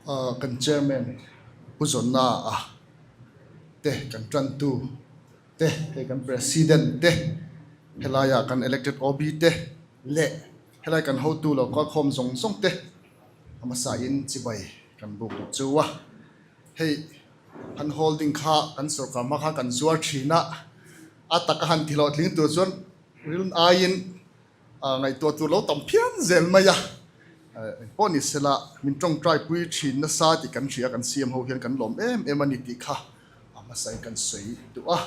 Kan chairman Pu Zawna a te kan tantu te hei kan president te helaiah kan elected OB te leh helai kan hotu lo kalkhawm zawng zawng te a hmasa in chibai kan buk duh chu a hei an holding kha kan sorkar hma kha kan zuar thin a a taka han ti hlawhtling tur chuan rilru aiin Ngaihtuah tur lo tam phian zel mai a, engpawh ni sela min tawngtai pui thin nasa tih kan hria, kan CM ho hian kan lawm em em a ni tih kha a hmasain kan sawi duh a.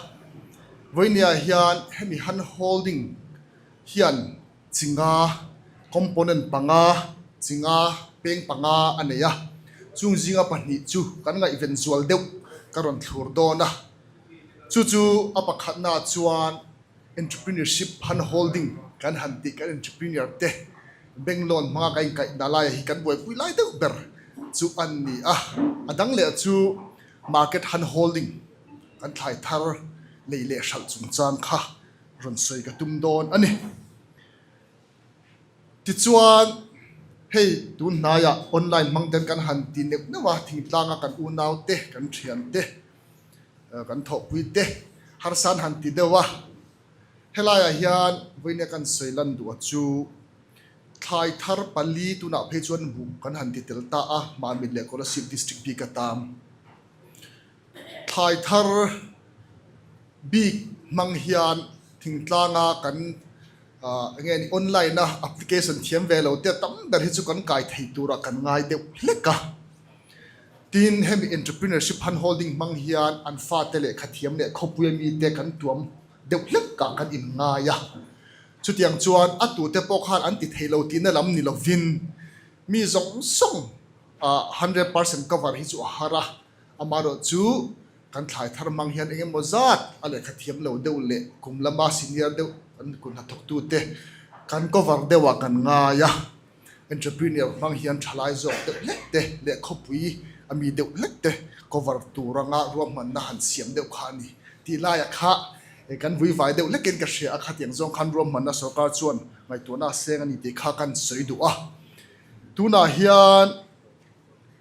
Vawinia hian hemi hand holding hian chinga component panga, chinga peng panga a nei a, chung zinga pahnih chu kan ngaihven zual deuh ka rawn thlur dawn a, chu chu a pakhatna chuan Entrepreneurship hand holding kan han tih kan entrepreneur te bank loan hmanga kan inkaih dah laia hi kan buaipui lai deuh ber chu an ni a. A dang leh chu market hand holding kan thlai thar lei leh hralh chungchang kha rawn sawi ka tum dawn a ni. Tichuan hei tun hnaiah online hmang ten kan han ti neuh neuh a, thingtlanga kan unau te, kan thian te, Kan thawhpui te harsan han ti deuh a, helaiah hian vawinia kan sawi lan duh a chu thlai thar pali tunah phei chuan buh kan han ti tel ta a, Mamit leh Kolasib district bik atan thlai thar bik hmang hian thingtlanga kan eng nge ni online a application thiam ve lo te tam ber hi chu kan kai thei turah kan ngai deuh hlek a. Tin, hemi entrepreneurship hand holding hmang hian an fate lehkha thiam leh khawpuia mite kan tuam deuh hlek ah kan inngai a. Chutiang chuan a tute pawh khan an ti thei lo tihna lam ni lovin mi zawng zawng 100% cover hi chu a har a, amaherawh chu kan thlai thar hmang hian eng emaw zat a lehkha thiam lo deuh leh kum lama senior deuh kan kut hnathawktute kan cover deuh ah kan ngai a. Entrepreneur hmang hian thalai zawk deuh hlek te leh khawpui a mi deuh hlek te cover tur anga ruahmanna han siam deuh kha a ni tih laiah kha kan vui vai deuh hlekin ka hria a, khatiang zawng khan ruahmanna sorkar chuan ngaihtuahna a seng a ni tih kha kan sawi duh a. Tunah hian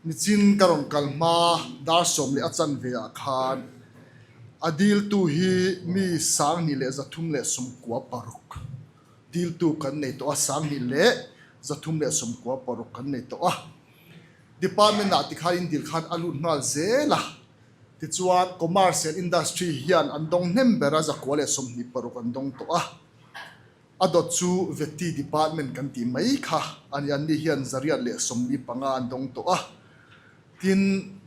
nichin ka rawn kal hma dar 10 leh a chanve ah khan a diltu hi mi 2396. Diltu kan nei tawh a, 2396 kan nei tawh a. Department ah tikhan in dil khan a lut nghal zel a. Tichuan Commerce and Industry hian an dawng hnem ber a, 126 an dawng tawh a. A dawt chu Vety Department kan tih mai kha a ni, anni hian 845 an dawng tawh a. Tin,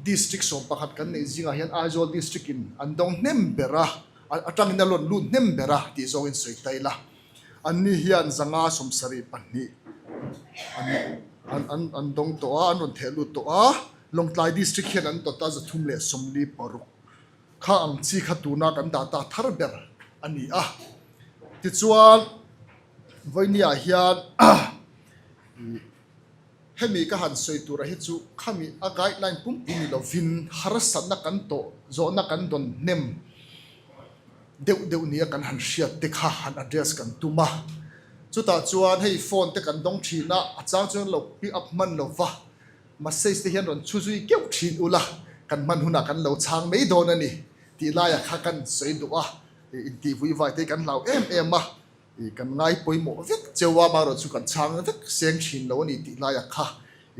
District 11 kan neih zingah hian Aizawl District in an dawng hnem ber a. Atangin a rawn lut hnem ber a tih zawngin sawi ta ila, anni hian 572 an an dawng tawh a, an rawn theh lut tawh a, Lawngtlai District hian an dawt a 346 kha ang chi kha tuna kan data thar ber a ni a. Tichuan, vawinia hian Hemi ka han sawi tura hi chu khami a guideline pumpui ni lovin harsatna kan tawh zawhna kan dawn hnem deuh deuh nia kan han hriat te kha han address kan tum a. Chutah chuan hei phone te kan dawng thin a, a chang chuan lo pick up hman lova message te hian rawn chhu zui keuh thin ula kan hman hunah kan lo chhang mai dawn a ni tih laiah kha kan sawi duh a, intihvui vai te hi kan hlau em em a. I kan ngai pawimawh vek cheu a, amaherawh chu kan chhang vek seng thin lo a ni tih laiah kha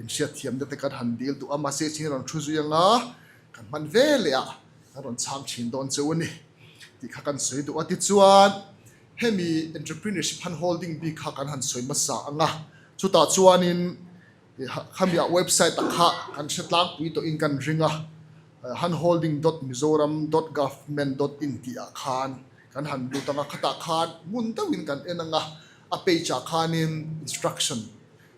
inhriatthiamna te kan han dil duh a, mahse chin rawn thu zui anga kan hman ve leh a kan rawn chhang thin dawn cheu a ni tih kha kan sawi duh a. Tichuan hemi entrepreneurship han holding bik kha kan han sawi hmasa anga, chutah chuanin khami ah website ah kha kan hre tlangpui tawhin kan ring a, handholding dot mizoram dot government dot in tih ah khan Kan han lut ang a, khatah khan ngun deuhin kan en ang a, a page ah khanin instruction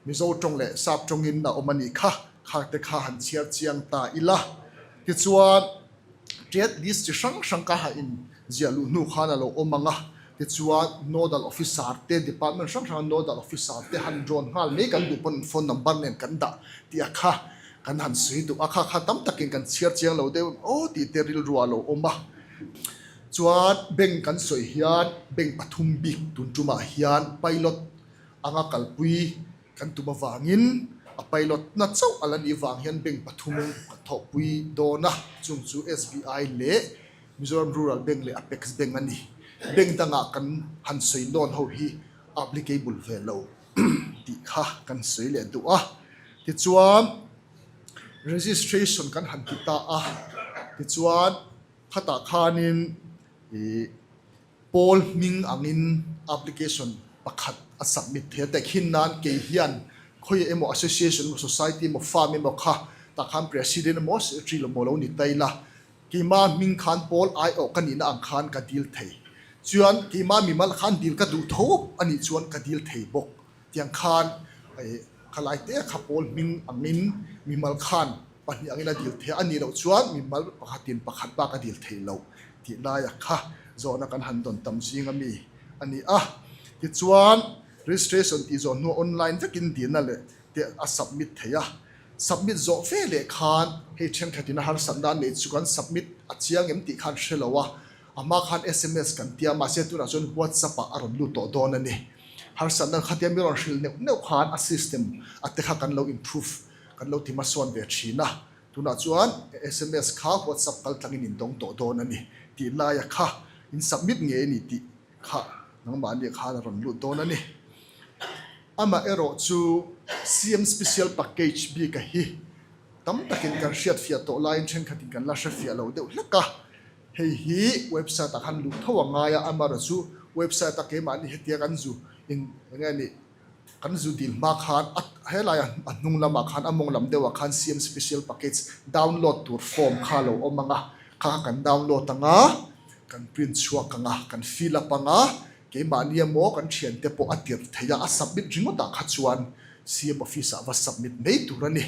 Mizo tawng leh Sap tawngin a awm a nih kha, kha te kha han chhiar chiang ta ila. Tichuan trade list chi hrang hrang ka ha in ziah luh hnu khan a lo awm ang a, tichuan nodal officer te department hrang hranga nodal officer te han drawn nghal mai kan duh pawn phone number nen kan dah tih a kha kan han sawi duh a, kha kha tam takin kan chhiar chiang lo deuh aw tih te rilru a lo awm a. Chuan bank kan sawi hian bank pathum bik tun tumah hian pilot anga kalpui kan tum avangin A pilot na chauh a la nih vang hian bank pathum kan thawhpui dawn a, chung chu SBI leh Mizoram Rural Bank leh Apex Bank a ni. Bank dangah kan han sawi nawn ho hi a applicable ve lo tih kha kan sawi leh duh a. Tichuan registration kan han ti ta a, tichuan khatah khanin ih Pawl hming angin application pakhat a submit thei a, tehkhin nan kei hian khawiah emaw association emaw society emaw firm emaw kha tah khan president emaw secretary emaw lo ni ta ila, keima hming khan pawl aiawh ka nihna ang khan ka dil thei. Chuan keima mimal khan dil ka duh tho a nih chuan ka dil thei bawk. Tiang khan khalai te kha pawl hming angin mimal khan pahnih angin a dil thei a, a nih loh chuan mimal pakhatin pakhat bak a dil thei loh tih laia kha zawhna kan han dawn tam zing ami a ni a. Tichuan registration tih zawh hnuah online vekin dilna leh te a submit thei a, submit zawh ve leh khan hei thenkhatin a harsatna an neih chu kan submit a chiang em tih khan hre lo a, a hma khan sms kan tia mahse tunah chuan whatsapp ah a rawn lut tawh dawn a ni. Harsatna khatia mi rawn hrilh neuh neuh khan a system a te kha kan lo improve Kan lo ti hmasawn ve thin a, tunah chuan sms kha WhatsApp kal tlangin in dawng tawh dawn a ni tih laia kha in submit ngei a ni tih kha nangmahni khan a rawn lut dawn a ni. Amaherawh chu CM Special Package bika hi tam takin kan hriatfiah tawh laiin thenkhatin kan la hrefiah lo deuh hlek a, hei hi website ah khan luh tho a ngai a, amaherawh chu website a keimahni hetia kan zu in eng nge nih Kan zu dil hma khan a helai a hnung lamah khan a mawng lam deuhah khan CM Special Package download tur form kha a lo awm ang a, kha kha kan download ang a, kan print chhuak ang a, kan fill up ang a, keimahni emaw kan thiante pawh a tirh theih a, a submit ringawtah kha chuan CM Office ah va submit mai tur a ni.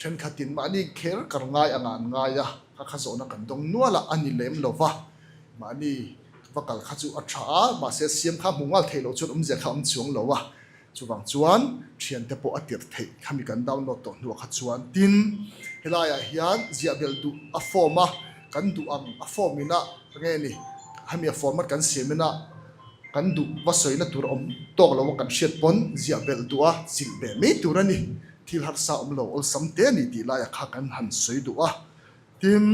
Thenkhatin mahni kher kar ngai angah an ngai a, kha kha zawhna kan dawng nual a, a ni lem lo va, mahni Va kal kha chu a tha a, mahse siam kha hmu nghal theih loh chuan awmzia kha a awm chuang lo a, chuvang chuan thiante pawh a tirh theih khami kan download tawh hnuah kha chuan tin helaiah hian ziah belh duh a form a kan duh ang a form ina nge ni hemi a format kan siam ina kan duh va sawina tur awm tawk lo a kan hriat pawn ziah belh duh a chilh ve mai tur a ni thil harsa awm lo awlsam te a ni tih laiah kha kan han sawi duh a tin.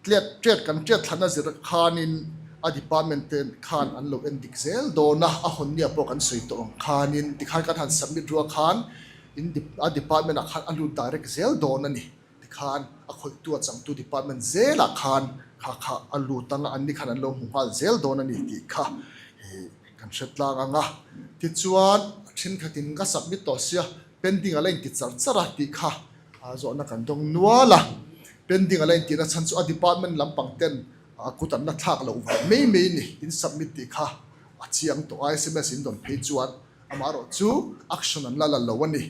Tlet ṭet kan ṭet thlan a zir khanin a department te khan an lo en dik zel dawn a, a hawn nia pawh kan sawi tawh ang khanin tikhan kan han submit rual khan in a department ah khan a lut direct zel dawn a ni. Tikhan a khawihtu a changtu department zelah khan kha kha a lut anga anni khan an lo hmu nghal zel dawn a ni tih kha kan hre tlang ang a. Tichuan a thenkhatin ka submit tawh sia pending a la inti char char a tih kha zawhna kan dawng nual a. Pending a la intihna chhan chu a department lampang ten a kut an la thlak loh vang mai mai ni in submit tih kha a chiang tawh a, sms in dawn phei chuan amaherawh chu action an la la lo a ni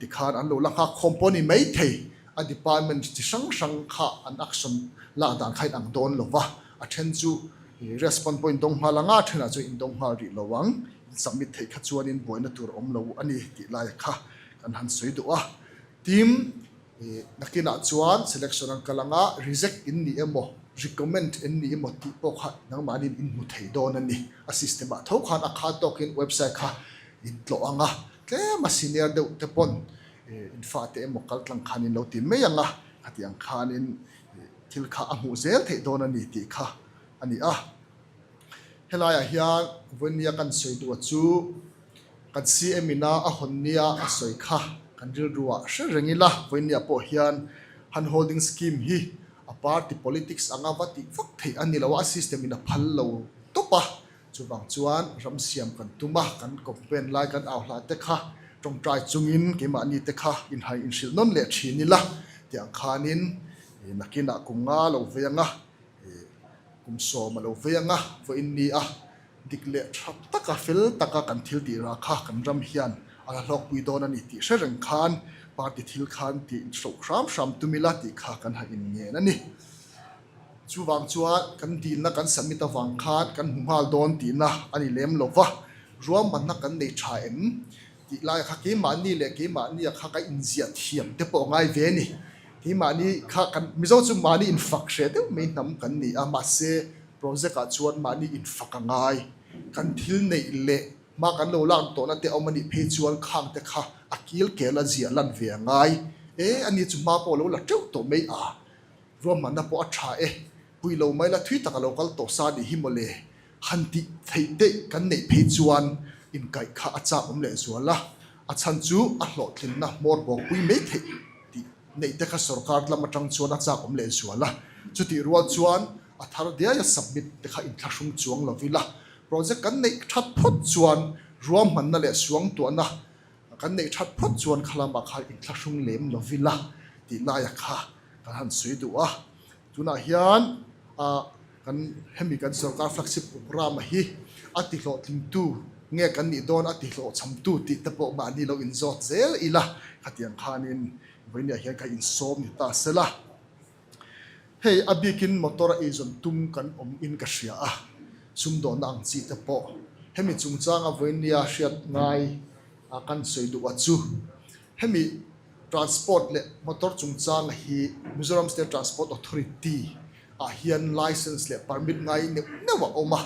ti khan an lo la nghak khawm pawh a ni mai thei. A department chi hrang hrang kha an action lak dan kha in ang dawn lo va, a then chu respond pawh in dawng nghal ang a, a thenah chuan in dawng nghal rih lo ang, in submit theih kha chuan in buaina tur a awm lo a ni tih laia kha kan han sawi duh a. Team nakinah chuan selection an kal anga reject in ni emaw recommend in ni emaw tih pawh kha nangmahniin in hmu thei dawn a ni. A system ah tho khan a kha tawkin website kha in tlawh anga tlem a senior deuh te pawn in fate emaw kal tlang khan in lo ti mai anga khati ang khanin thil kha a hmuh zel theih dawn a ni tih kha a ni a. Helaiah hian vawinia kan sawi duh a chu Kan CM ina a hawn nia a sawi kha kan rilruah hre reng ila, vawinia pawh hian hand holding scheme hi a party politics anga va tih vak theih a ni lo a, a system in a phal lo tawp a, chuvang chuan ram siam kan tum a, kan campaign lai kan au hla te kha tawngtai chungin keimahni te kha inhai inhrilh nawn leh thin ila tih ang khanin nakinah kum nga lo vei anga kum sawm a lo vei anga vawiin ni a. Dik leh tha taka fel taka kan thil tih rah kha kan ram hian a la hlawkpui dawn a ni tih hre reng khan party thil khan tih hroh hram hram tum ila tih kha kan ha inngen a ni. Chuvang chuan kan dilna kan submit avang khan kan hmu nghal dawn tihna a ni lem lo va, ruahmanna kan nei tha em tih lai kha keimahni leh keimahnia kha ka inziah thiam te pawh a ngai ve a ni. Keimahni kha kan Mizo chu mahni infak hreh deuh mai hnam kan ni a, mahse Project ah chuan mahni infak a ngai. Kan thil neih leh Hma kan lo lak tawhna te awm a nih phei chuan khang te kha a kil kel a ziah lan ve a ngai. E, ani chu hma pawh a lo la teuh tawh mai a, ruahmanna pawh a tha e, pui lo mai la thui tak a lo kal tawh sa nih hi mawle. Han tih theih te kan neih phei chuan inkaih kha a chak awm leh zual a, a chhan chu a hlawhtlinna hmawr bawkpui mai theih tih neih te kha sorkar lam atang chuan a chak awm leh zual a. Chutih rual chuan a thar diai a submit te kha inthlahrung chuang lo ila, project kan neih that phawt chuan ruahmanna leh suangtuahna kan neih that phawt chuan khalamah khan inthlahrung lem lo ila tih laia kha kan han sawi duh a. Tunah hian ah kan hemi kan sorkar flagship programme hi a ti hlawhtlingtu nge kan nih dawn a ti hlawhchhamtu tih te pawh mahni lo inzawt zel ila khatiang khanin vawinia hian ka insawm ni ta sela. Hei a bikin motor a eizawn tum kan awm in ka hria a, sumdawnna ang chi te pawh hemi chungchanga vawinia hriat ngai a kan sawi duh a chu hemi Transport leh motor chungchanga hi Mizoram State Transport Authority ah hian license leh permit ngai neuh neuh a awm a,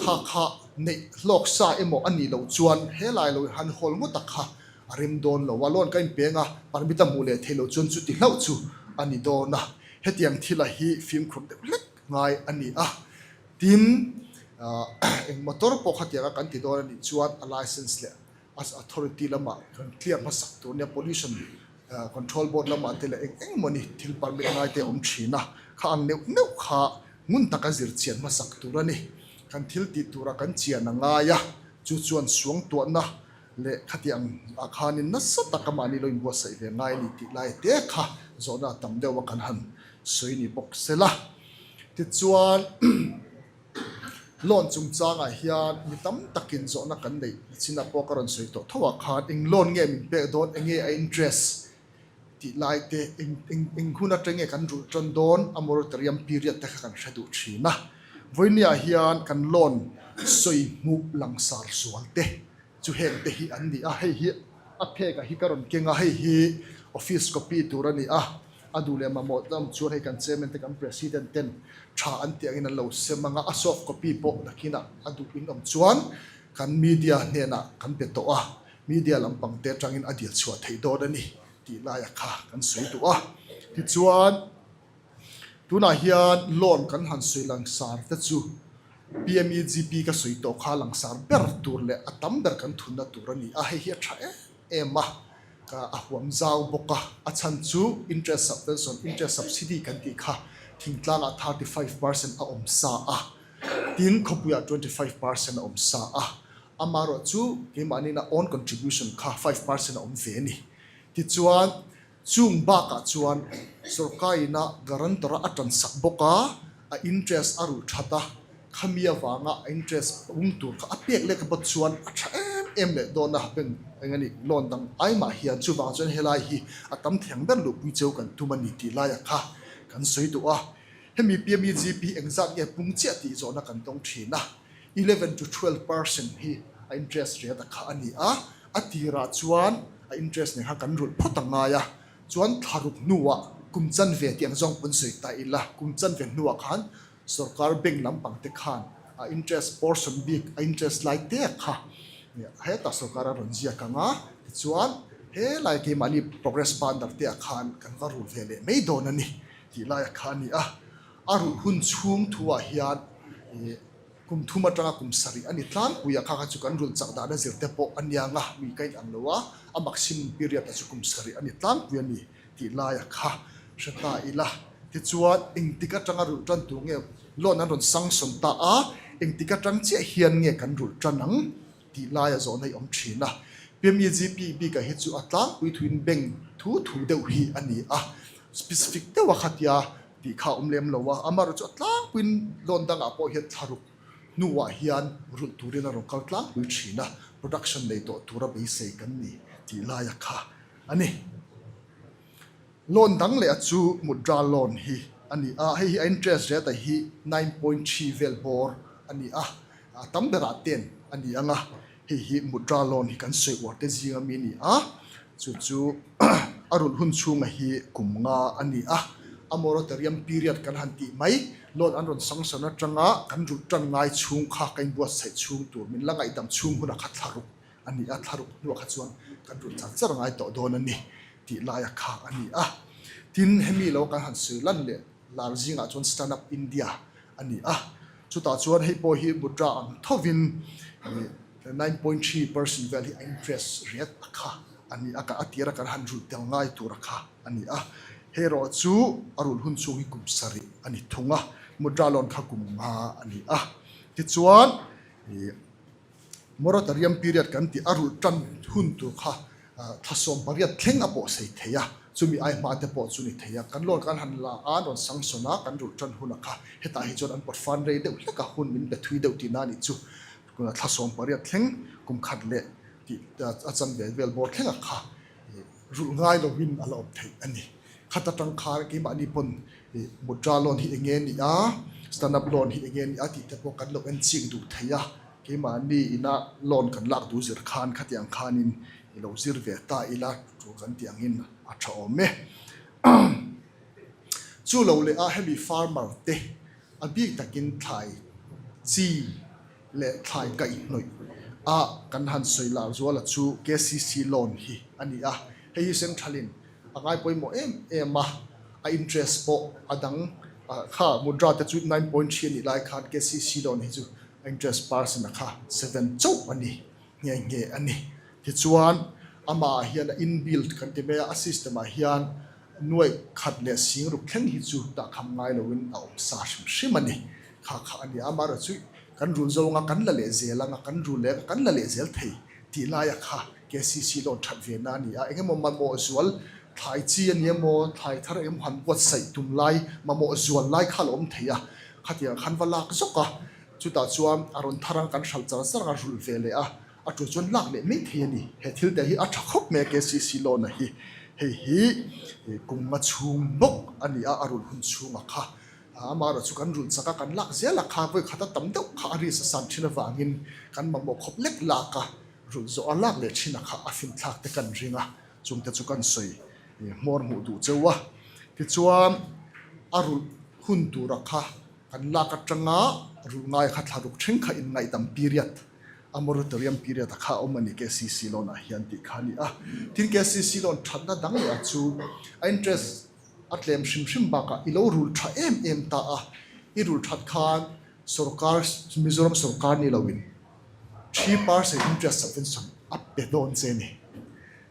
kha kha neih hlawk sa emaw a nih loh chuan helai lo han hawl ngawt a kha a rem dawn lo a, loan ka inpeng a, permit a hmuh leh theih loh chuan chuti hlauh chu a ni dawn a, hetiang thila hi fimkhur deuh hlek ngai a ni a, tin eng motor pawh khatianga kan ti dawn a nih chuan a license leh As authority lamah kan clear hmasak tur nia pollution control board lamah te leh eng eng mawni thil permit ngai te a awm thin a, kha ang neuh neuh kha ngun taka zir chian hmasak tur a ni. Kan thil tih tura kan chian a ngai a, chu chuan suangtuahna leh khatiang ah khanin nasa taka mahni lo inbuatsaih ve ngai a ni tih lai te kha zawhna a tam deuh a kan han sawi ni bawk sela. Tichuan. Loan chungchangah hian mi tam takin zawhna kan neih chinah pawh ka rawn sawi tawh tho ah khan eng loan nge min pek dawn, eng nge a interest tih lai te, eng eng eng hun atang nge kan rulh tan dawn a moratorium period te kha kan hre duh thin a. Vawinia hian kan loan sawi hmuh langsar sual te chu heng te hi an ni a, hei hi a phek ah hi ka rawn keng a, hei hi office copy tur a ni a. A duh leh mamawh lam chuan hei kan chairman te kan president ten tha an tih angin an lo sem ang a, a soft copy pawh nakinah a duh in awm chuan kan media hnenah kan pe tawh a, media lampang te atangin a dil chhuah theih dawn a ni tih laia kha kan sawi duh a. Tichuan tunah hian loan kan han sawi langsar te chu PMEGP ka sawi tawh kha langsar ber tur leh a tam ber kan thunna tur a ni a, hei hi a tha em em a. A huam zau bawk a, a chhan chu interest subvention, interest subsidy kan tih kha thingtlangah 35% a awm sa a, tin khawpuiah 25% a awm sa a, amaherawh chu keimahniina own contribution kha 5% a awm ve a ni. Tichuan, chung bakah chuan sorkarina guarantor-a a tansak bawk a, a interest a rulh that a, Khami avanga a interest pung tur kha a pek lek bawk chuan a tha em em leh dawn a, bank eng a nih loan dang ai mah hian chuvang chuan helai hi a tam thiang ber luhpui cheu kan tum a ni tih laia kha kan sawi duh a. Hemi PMEGP engzat nge pung chiah tih zawhna kan dawng thin a, 11 to 12% hi a interest rate a kha a ni a, a tirah chuan a interest nen khan kan rulh phawt a ngai a, chuan thlaruk hnuah kum chanve tih ang zawng pawn sawi ta ila, kum chanve hnuah khan Sorkar bank lampang te khan a interest portion bik a interest lai te kha hetah sorkar a rawn ziak ang a, tichuan helai keimahni progress banner te ah khan kan va rul ve leh mai dawn a ni tih lai a kha a ni a. A rulh hun chhung thu ah hian ih kum thum atanga kum sarih a ni tlangpui a, kha kha chu kan rulh chak dan a zir te pawh a nia ang a, mi ka inang lo a, a maximum period ah chu kum sarih a ni tlangpui a ni. Tih laia kha hre ta ila. Tichuan, engtik atanga rulh tan tur nge loan an rawn sanction ta a, engtik atang chiah hian nge kan rulh tan ang tih laia zawhna hi awm thin a. PMEGP bikah hi chu a tlangpui thuin bank thu thu deuh hi a ni a, specific deuha khatia tih kha a awm lem lo a, amaherawhchu chu a tlangpuiin loan dangah pawh hian thlaruk hnuah hian rulh turin a rawn kal tlangpui thin a, production nei tawh tura beisei kan ni tih laia kha a ni. Loan dang leh a chu Mudra loan hi a ni a, hei hi a interest rate a hi 9.3 vel bawr a ni a, a tam berah ten a ni ang a, hei hi Mudra loan hi kan sawi uar te zing ami a ni a, chu chu a rulh hun chhunga hi kum nga a ni a, a moratorium period kan han tih mai. Loan an rawn sanction atanga kan rulh tan ngai chhung kha ka inbuatsaih chhung tur min la ngaihdam chhung hunah kha thla ruk a ni a, thla ruk hnuah kha chuan kan rulh char char ngai tawh dawn a ni tih laia kha a ni a. Tin, hemi lo kan han sawi lan leh lar zingah chuan Stand Up India a ni a, chutah chuan hei pawh hi Mudra ang thovin 9.3% vel hi a interest rate a kha a ni a, a tira kan han rulh tel ngai tur a kha a ni a. Hei erawh chu a rulh hun chhung hi kum sarih a ni thung a, Mudra loan kha kum nga a ni a. Tichuan ih moratorium period kan tih a rulh tan hun tur kha thla 18 thleng a pawh sei thei a, chumi ai hma te pawh chu ni thei a. Kan loan kan han la a, rawn sanction a, kan rulh tan hun a kha hetah hi chuan an pawt fan rei deuh hlek a, hun min pe thui deuh tihna a nih chu. Thla 18 thleng kum khat leh tih a chanve vel bawr thleng a kha rulh ngai lovin a la awm theih a ni. Khat atang khan keimahni pawn Mudra loan hi eng nge ni a, Stand up loan hi eng nge ni a tih te pawh kan lo en chik duh thei a. Keimahni ina loan kan lak duh zir khan khatiang khanin i lo zir ve ta ila tul kan tih angin a tha awm e. Chu lo leh a hemi farmer te a bik takin thlai chi leh thlai kaihhnawih a kan han sawi lar zuala chu KCC loan hi a ni a, hei hi Central-in a ngai pawimawh em em a, a interest pawh a dang kha Mudra te chu 9.3 a nih lai khan KCC loan hi chu a interest percent a kha 7 chauh a ni nghe nghe a ni. Tichuan amah ah hian a inbuilt kan ti mai a, a system ah hian Nuaih khat leh sing ruk thleng hi chu dahkham ngai loin a awm sa hrim hrim a ni. Kha kha a ni a, amaherawh chu kan rul zawnga kan la leh zel anga kan rul leh kan la leh zel thei tih laia kha KCC loan that ve na a ni a. Engemaw mamawh zual thlai chi a ni emaw thlai thar engemaw han buatsaih tum lai mamawh zual lai kha a la awm thei a, khatiang khan va lak zawk a, chutah chuan a rawn thar ang kan hralh char char anga rulh ve leh a. A tul chuan lak leh mai thei a ni. He thil te hi a tha khawp mai a KCC loan-a hi. Hei hi kum nga chhung bawk a ni a, a rulh hun chhunga kha. Amaherawh chu kan rulh chak a, kan lak zel a kha vawi khat a tam deuh kha a risk a san thin avangin kan mamawh khawp lek lak a, rulh zawh a lak leh thin a kha a finthlak te kan ring a, chungte chu kan sawi hmawr hmuh duh cheu a. Tichuan a rulh hun tura kha kan lak atanga rulh ngai kha thla ruk thleng kha inngaihdam period a moratorium period a kha a awm a ni KCC loan ah hian tih kha a ni a. Tin KCC loan thatna dang leh ah chu a interest a tlem hrim hrim bakah i lo rul tha em em ta a, i rul that khan sorkar Mizoram sorkar ni loin 3% interest subvention a pe dawn che a ni.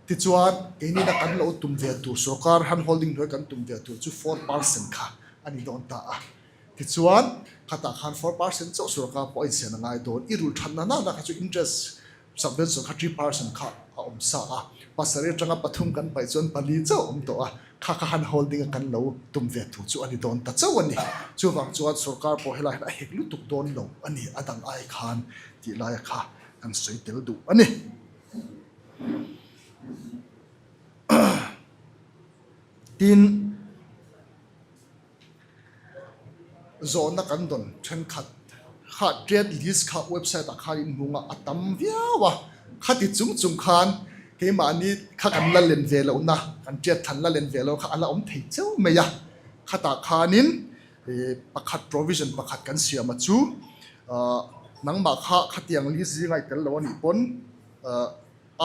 Tichuan keini na kan lo tum ve tur sorkar hand holding hnuai kan tum ve tur chu 4% kha a ni dawn ta a. Tichuan, khatah khan 4% chauh sorkar pawh a insian a ngai dawn. I rulh thatna nana kha chu interest subvention kha 3% kha a awm sa a, pasarih atanga pathum kan paih chuan pali chauh a awm tawh a, kha kha han holding a kan lo tum ve tur chu a ni dawn ta chauh a ni. Chuvang chuan sorkar pawh helai hian a hek lutuk dawn lo a ni, a dang ai khan tih laia kha kan sawi tel duh a ni. Tin. Zawhna kan dawn thenkhat kha trade list kha website ah khan in hmung a, a tam viau a, khati chung chung khan keimahni kha kan la len ve lohna, kan trade than la len ve loh kha a la awm thei cheu mai a, khatah khanin pakhat provision pakhat kan siam a chu nangmah kha khatiang list zinga i tel lo a nih pawn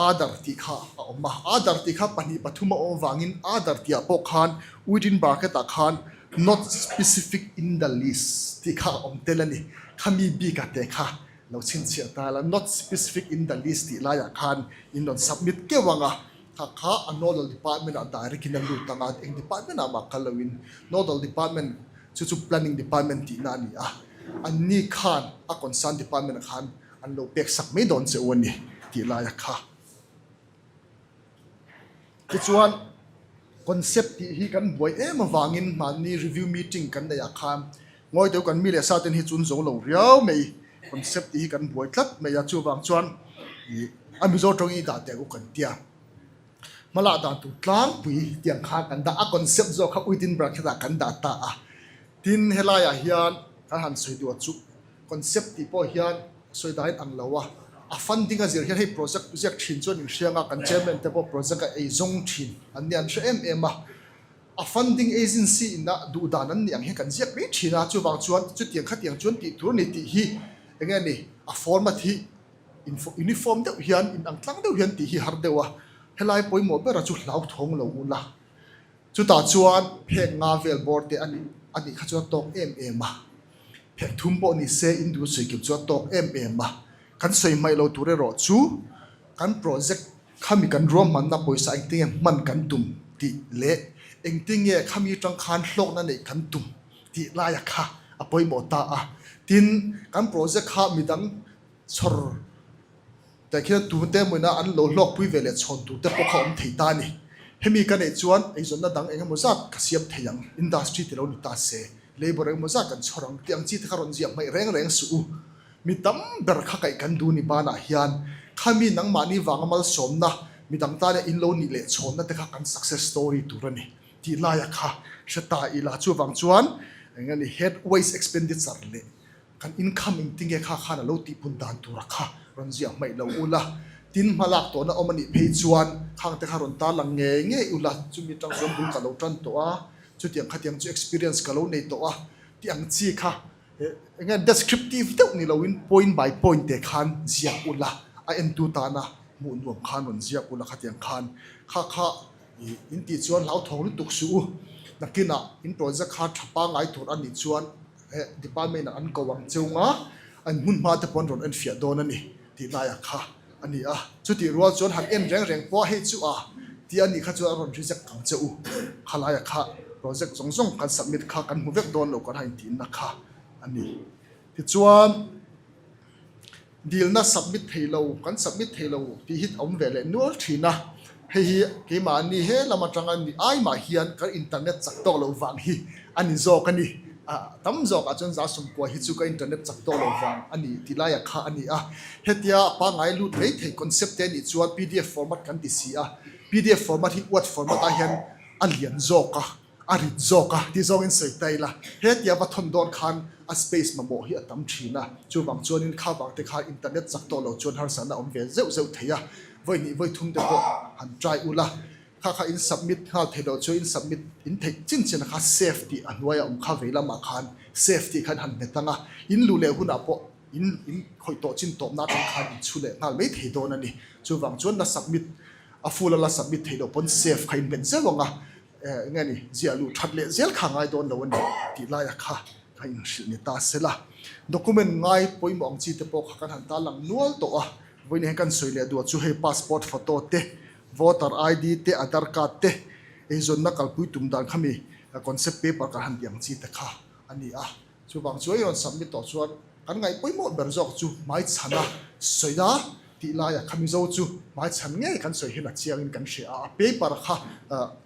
Aadhaar tih kha a awm a, Aadhaar tih kha pahnih pathum a awm avangin Aadhaar tihah pawh khan within bracket ah khan not specific in the list tih kha a awm tel a ni. Khami bika te kha lo chhinchhiah ta la, not specific in the list tih laiah khan in rawn submit keuh ang a, kha kha a nodal department ah direct in a lut ang a, eng department ah mah kal loin nodal department chu chu planning department tihna a ni a, anni khan a concern department ah khan An lo pek sak mai dawn che u a ni tih lai a kha. Tichuan, concept tih hi kan buai em avangin mahni review meeting kan neih ah khan ngawi deuh kan mi leh sa ten hi chun zo lo riau mai, concept tih hi kan buai tlat mai a, chuvang chuan ih a Mizo tawngin i dah teh u kan tia. Hmalak dan tur tlangpui tiang khan kan dah a, concept zawk kha uitin bracket ah kan dah ta a. Tin, helaiah hian kan han sawi duh a chu Concept tih pawh hian sawi dahin ang lo a, a funding a zir hian hei project ziak thin chuan in hriang a, kan chairman te pawh project a ei zawng thin an nia an hre em em a. A funding agency in a duh dan an nih ang hian kan ziak mai thin a, chuvang chuan chutiang khatiang chuan tih tur a ni tih hi eng nge ni a format hi uniform deuh hian inang tlang deuh hian tih hi har deuh a, helai pawimawh bera chu hlauthawng lo ula. Chutah chuan phek nga vel bawr te a nih a nih kha chuan a tawk em em a, phek thum pawh ni se in duh sawi kim chu a tawk em em a, kan sawi hmaih lo tur erawh chu kan project Khami kan ruahmanna pawisa engtinge hman kan tum tih leh engtinge khami atang khan hlawkna neih kan tum tih laia kha a pawimawh ta a. Tin, kan project kha midang chhawr teh khian tute emawina an lo hlawkpui ve leh chhawn tur te pawh kha awm thei ta a ni. Hemi ka neih chuan eizawnna dang engemaw zat ka siam thei ang, industry ti lo ni ta se, labour engemaw zat kan chhawr ang tih ang chi te kha rawn ziah hmaih reng reng suh u. Mi tam ber kha kaih kan duh ni banah hian khami nangmahni vanga malsawmna, midang tana in lo nih leh chhawnna te kha kan success story tur a ni tih laia kha hre ta ila. Chuvang chuan eng nge ni head waste expenditure leh kan income engtinge kha khan a lo tihpun dan tura kha rawn ziah hmaih lo ula. Tin hmalak tawhna awm a nih phei chuan khang te kha rawn tarlang ngei ngei ula. Chumi tang chuan bul ka lo tan tawh a, chutiang khatiang chu experience ka lo nei tawh a tih ang chi kha Enge descriptive deuh ni loin point by point te khan ziak ula, a entu tana hmuh nuam khan rawn ziak ula khatiang khan kha kha ih in tih chuan hlauthawng lutuk suh u. Nakinah in project kha tha pangngai tur a nih chuan eh department ah an ko ang cheu nga, an hmun hma te pawh an rawn enfiah dawn a ni tih laiah kha a ni a. Chutih rual chuan han en reng reng pawh a hei chu a tih a nih kha chuan a rawn reject ang che u. Khalaia kha project zawng zawng kan submit kha kan hmu vek dawn lo kan han intihna kha a ni. Tichuan dilna submit thei lo kan submit thei lo tih hi a awm ve leh nual thin a. Hei hi keimahni he lam atanga ni ai mah hian kan internet chak tawk loh vang hi a ni zawk a ni. Tam zawkah chuan za sawmkua hi chu ka internet chak tawk loh vang a ni tih laiah kha a ni a. Hetia pangngai lut mai thei concept te nih chuan pdf format kan ti si a. Pdf format hi word format ah hian a lian zawk a, a rit zawk a tih zawngin sawi ta ila. Hetia va thawn dawn khan a space mamawh hi a tam thin a. Chuvang chuanin kha vang te khan internet chak tawk loh chuan harsatna a awm ve zeuh zeuh thei a. Vawi hnih vawi thum te pawh han try ula. Kha kha in submit nghal thei loh chu in submit in theih chin chin a kha save tih a hnuai a awm kha vei lamah khan save tih khan han hmet ang a, in luh leh hunah pawh in in khawih tawh chin tawpna atang khan in chhu leh nghal mai thei dawn a ni. Chuvang chuan la submit a full a la submit theih loh pawn save kha in hmet zeuh ang a, eh enge ni ziah luh that leh zel kha a ngai dawn lo a ni tih laia kha kha in hrilh ni ta se la. Document ngai pawimawh ang chi te pawh kha kan han tarlang nual tawh a, vawiin hian kan sawi leh duah chu hei passport photo te Voter ID te, Aadhar card te, eizawnna kalpui tum dan kha mi concept paper kan han tih ang chi te kha a ni a. Chuvang chu ei rawn submit tawh chuan kan ngaih pawimawh ber zawk chu hmaichhana sawi a tih laiah kha Mizo chu hmaichhan ngei kan sawi hian a chiangin kan hria a, a paper kha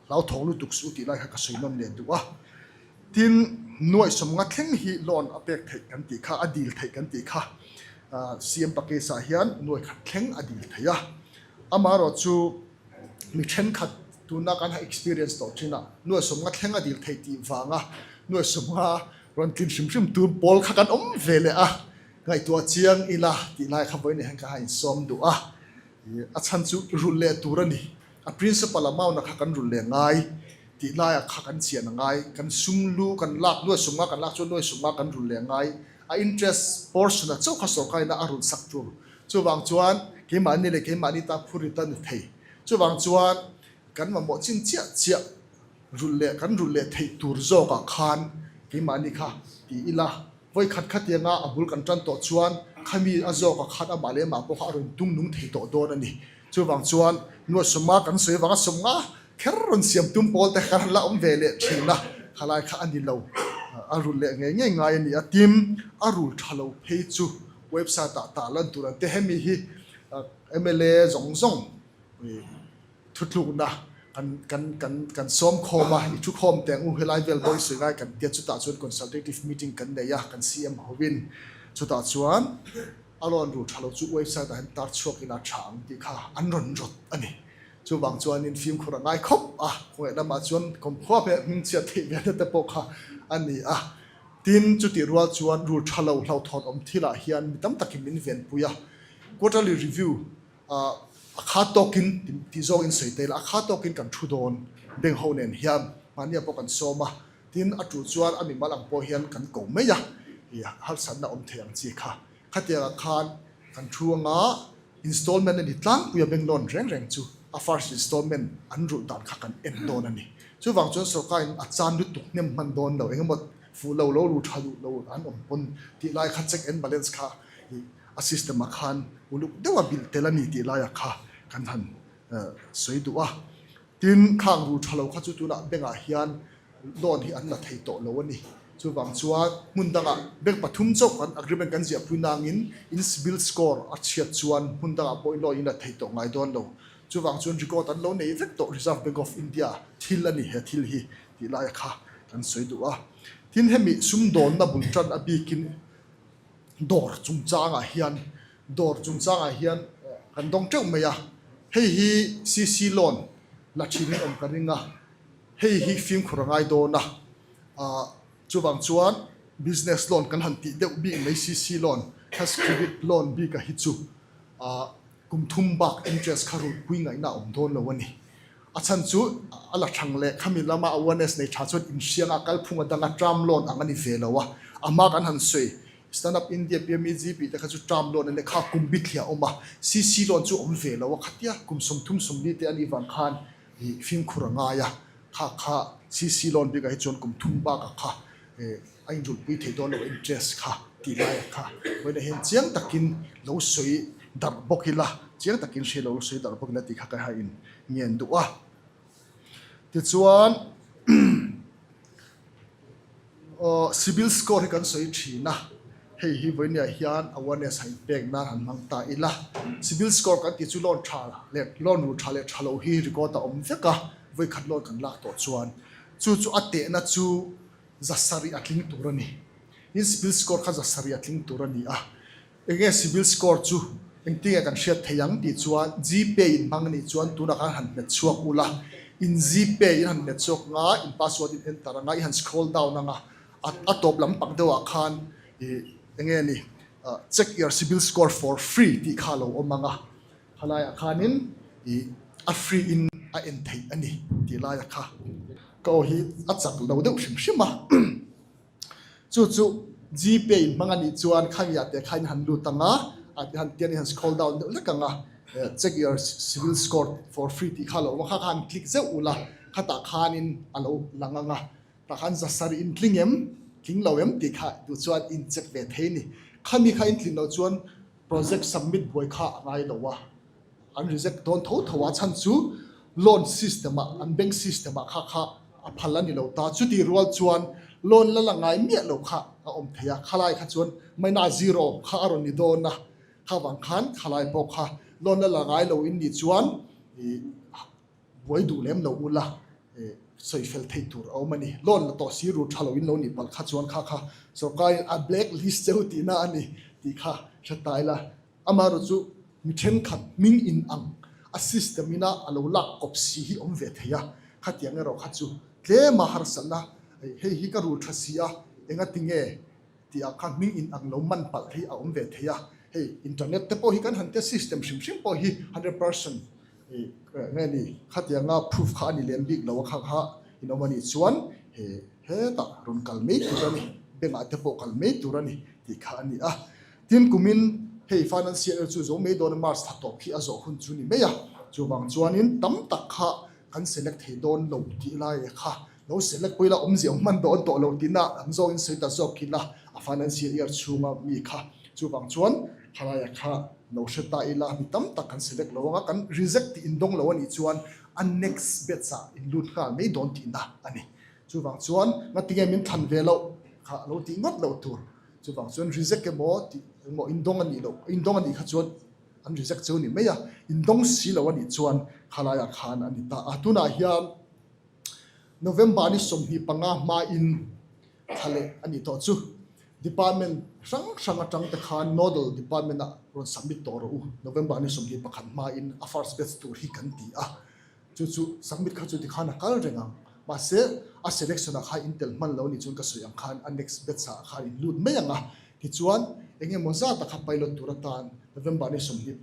hlauthawng lutuk suh tih lai kha ka sawi nawn leh duh a. Tin, nuaihsawmnga thleng hi loan a pek theih kan tih kha, a dil theih kan tih kha CM package ah hian nuaikhat thleng a dil theih a. Amaherawh chu mi thenkhat tuna kan ha experience tawh thin a, nuaihsawmnga thleng a dil theih tih vanga nuaihsawmnga rawn tlin hrim hrim tur pawl kha kan awm ve leh a, ngaihtuah chiang ila tih lai kha vawiin hian ka ha insawm duh a, a chhan chu rulh leh tur a ni. A principal amount a kha kan rulh leh ngai tih laiah kha kan chian a ngai, kan sum lu kan lak nuaihsawmnga kan lak chuan nuaihsawmnga kan rulh leh ngai, a interest portion a chauh kha sorkar ina a rulh sak tur. Chuvang chuan keimahni leh keimahni tan phurit a ni thei. Chuvang chuan kan mamawh chin chiah chiah rulh leh kan rulh leh theih tur zawkah khan keimahni kha ti ila. Vawi khat khatianga a bul kan tan tawh chuan khami a zawkah khan amah leh amah pawh kha a rawn tung nung thei tawh dawn a ni. Chuvang chuan nuaihsawmnga kan sawi avanga sawmnga kher rawn siam tum pawl te kha la awm ve leh thin a, khalai kha a ni lo. A rul leh ngei ngei ngai a ni a, tin a rul tha lo phei chu website ah tah lan tur an ti. Hemi hi mla zawng zawng thutlukna kan kan kan kan sawm khawm a, i thu khawm teng u helai vel bawi sawi ngai kan tia chutah chuan consultative meeting kan nei a kan CM hovin chutah chuan a rawn rul tha lo chu website ah hian tar chhuak ila tha ang tih kha an rawn rawt a ni. Chuvang chuanin fimkhur a ngai khawp a, khawngaih lamah chuan kawmkhua hmel hmingchhiat theih velna te pawh kha a ni a. Tin, chutih rual chuan rul tha lo hlauhthawn awm thilah hian mi tam takin min venpui a. Quarterly review ah a kha tawkin tih zawngin sawi ta ila, a kha tawkin kan thu dawn Bank ho nen hian. Mahnia pawh kan sawm a, tin a tul chuan a mimal ang pawh hian kan ko mai a, ih harsatna awm thei ang chi kha. Khatiangah khan kan thu anga installment a ni tlangpui a bank loan reng reng chu a first installment an rulh dan kha kan en dawn a ni. Chuvang chuan sorkarin a chan lutuk hnem hman dawn lo, engemaw fuh lo lo ru tha duh lo an awm pawn tih lai kha check and balance kha ih a system ah khan uluk deuh a bilh tel a ni tih laiah kha kan han sawi duh a. Tin, khang ru tha lo kha chu tunah bank ah hian loan hi an la thei tawh lo a ni. Chuvang chuan hmun dangah bank pathum chauh kan agreement kan ziahpui nangin in CIBIL score a chhiat chuan hmun dangah pawhin loan in la thei tawh ngai dawn lo. Chuvang chuan record an lo nei vek tawh Reserve Bank of India thil a ni he thil hi tih laia kha kan sawi duh a. Tin, hemi sumdawnna bul tan a bikin dawr chungchangah hian dawr chungchangah hian kan dawng teuh mai a, hei hi CC loan la thin in awm ka ring a, hei hi fimkhur a ngai dawn a, ah chuvang chuan business loan kan han tih deuh bik mai CC loan cash credit loan bik a hi chu ah kum thum bak interest kha rulhpui ngaihna a awm dawn lo a ni. A chhan chu a la thang leh khami lama awareness nei tha chuan inhrianga kalphung a danga term loan ang a ni ve lo a, a hma kan han sawi Stand Up India PMEGP te kha chu term loan a ni kha kum bithliah a awm a, CC loan chu awm ve lo a khatia kum 30 40 te a nih vang khan ih fimkhur a ngai a, kha kha CC loan bikah hi chuan kum thum bakah kha ih a inrulhpui thei dawn lo interest kha tih laiah kha vawiinah hian chiang takin lo sawi darh bawk ila, chiang takin hria lo sawi darh bawk ila tih kha ka hain ngen duh a. Tichuan aw CIBIL score hi kan sawi thin a, hei hi vawiinah hian awareness han pek nan han hmang ta ila. CIBIL score kan tih chu loan tha leh loan ru tha leh tha lo hi record a awm vek a, vawikhat loan kan lak tawh chuan chu chu a tehna chu zasarih a tling tur a ni. In CIBIL score kha zasarih a tling tur a ni a. Enge CIBIL score chu engtinge kan hriat thei ang tih chuan Gpay in hmang anih chuan tunah khan han hmet chhuak ula, in Gpay in han hmet chhuak anga in password in enter anga i han scroll down anga a a tawp lam pak deuhah khan ih enge ni check your CIBIL score for free tih kha a lo awm anga khalaiah khanin ih a free in a en theih a ni tih laia kha ka aw hi a chak lo deuh hrim hrim a. Chu chu Gpay in hmang a nih chuan khamiah te kha in han lut ang a, ah ti han tian in han scroll down deuh hlek ang a, check your civil score for free tih kha a lo awm a, kha kha han click zeuh ul a, khatah khanin a lo lang ang a, tah khan zasarih in tling em, tling lo em tih kha duh chuan in check ve thei a ni. Khami kha in tlin loh chuan project submit buai kha a ngai lo a. An reject dawn tho tho a chhan chu loan system ah an bank system ah kha kha a phal a ni lo ta. Chutih rual chuan loan la la ngai miah lo kha a awm thei a, khalai kha chuan maina zero kha a rawn ni dawn a, kha vang khan khalai pawh kha loan la la ngai lo in nih chuan ih buai duh lem lo ula ih sawi fel theih tur a awm a ni. Loan la tawh si ru tha lo in lo nih palh kha chuan kha kha sorkar in a black list cheu tihna a ni tih kha hre ta ila. Amaherawh chu mi thenkhat hming in ang a system ina a lo lak kawp si hi awm ve thei a, khatiang erawh kha chu tlema harsatna hei hi ka rul tha si a, enga tinge tih ah khan hming in ang lo man palh hi a awm ve thei a, hei internet te pawh hi kan han tia system hrim hrim pawh hi 100% nge ni khatianga proof kha a ni lem bik lo a kha kha in awm a nih chuan he hetah rawn kal mai tur a ni, bank ah te pawh kal mai tur a ni tih kha a ni a. Tin kumin hei financial year chu zo mai dawn a March thla tawp khi a zawh hun chu ni mai a, chuvang chuanin tam tak kha kan select thei dawn lo tih lai kha lo select pawh ila awmzia awm hman dawn tawh lo tihna ang zawngin sawi ta zawk ila a financial year chhunga mi kha chuvang chuan khalaia kha lo hre ta ila mi tam tak kan select lo anga kan reject tih indawng lo anih chuan a next batch ah in lut nghal mai dawn tihna a ni. Chuvang chuan ngatinge min thlan ve loh kha lo tih ngawt loh tur. Chuvang chuan reject emaw tih emaw indawng a nih loh, indawng a nih kha chuan an reject cheu ni mai a, indawng si lo a nih chuan khalaiah khan a ni ta a. Tunah hian November ni 25 hmain thla leh a nih tawh chu Department hrang hrang atang te khan Nodal Department ah rawn submit tawh rawh u, November ni 21 hmain a first batch tur hi kan ti a. Chu chu submit kha chu tikhan a kal reng ang. Mahse, a selection ah khan in tel hman lo ni chuan ka sawi ang khan a next batch ah khan in lut mai ang a. Tichuan, eng emaw zat ah kha pilot tur atan November ni 21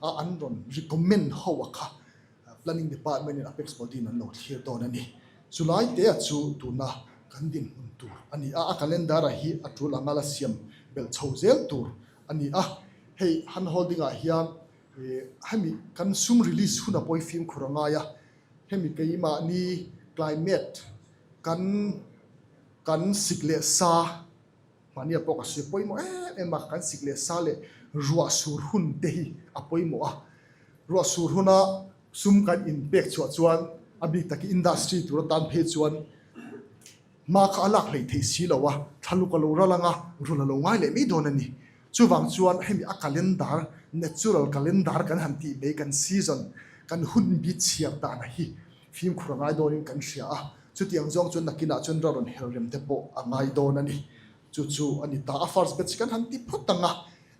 a an rawn recommend ho a kha Planning Department in Apex Body in an lo thlir dawn a ni. Chulai te a chu tuna kan dinhmun tur a ni a, a calendar a hi a tul anga la siam belh chho zel tur a ni a. Hei hand holding ah hian hemi kan sum release hun a pawi fimkhur a ngai a, hemi keimahni climate kan kan sik leh sa Mahnia pawh ka sawi pawimawh em em a, kan sik leh sa leh ruah sur hun te hi a pawimawh a. Ruah sur huna sum kan inpek chhuah chuan a bik takin industry tur atan phei chuan hma kha a lak hlei theih si lo a, thlaluk a lo ral ang a, rul a lo ngai leh mai dawn a ni. Chuvang chuan hemi a calendar, natural calendar kan han tih mai kan season, kan hun bi chhiar dan hi Fimkhur a ngai dawnin kan hria a, chutiang zawng chuan nakinah chuan ral rawn her rem te pawh a ngai dawn a ni. Chu chu a ni ta. A first batch kan han ti phawt ang a,